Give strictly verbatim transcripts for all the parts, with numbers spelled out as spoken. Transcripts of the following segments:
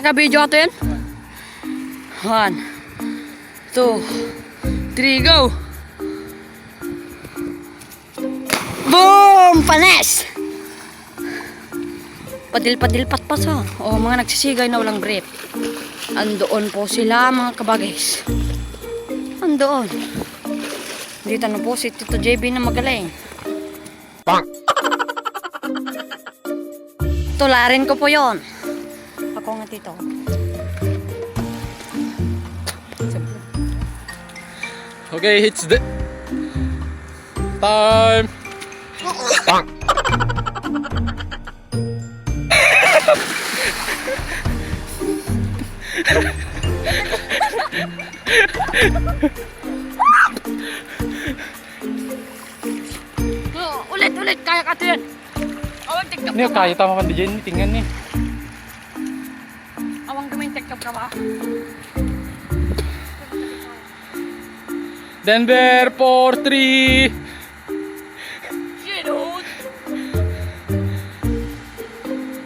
Ka-video ato yan? One, two, three, go! Boom! Panes! Padil-padil patpasa. O, mga nagsisigay na walang brief. Andoon po sila, mga kabagis. Andoon. Dito na po si Tito J B na magaling. Tularin ko po yon. Ako nga, Tito. Okay, it's the time. Oh, ulit, ulit. Kaya ka to yan. Awang tigkap Niyo, ka ba? Kaya tama kan diyan, tingan ni. Awang gamay tigkap ka ba? Denver four three. Shit, oh.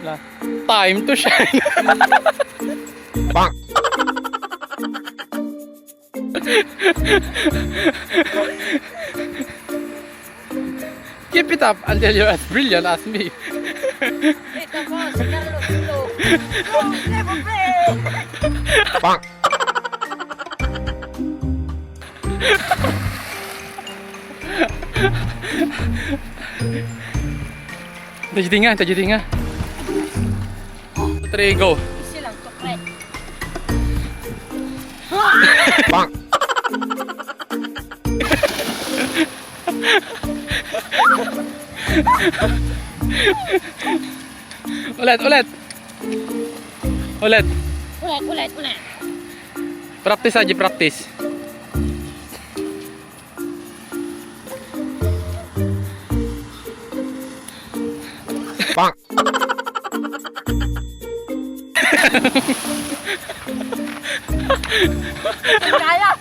La, time to shine. Keep it up until you're as brilliant as me. Ito po, si Carlo Tulo. Oh, never fail! Tajuti nga, tajuti nga. Three, go. Easy lang, tukle. Ulit, ulit. Ulit. Ulit, ulit, ulit. Practice aja, practice. Kaya!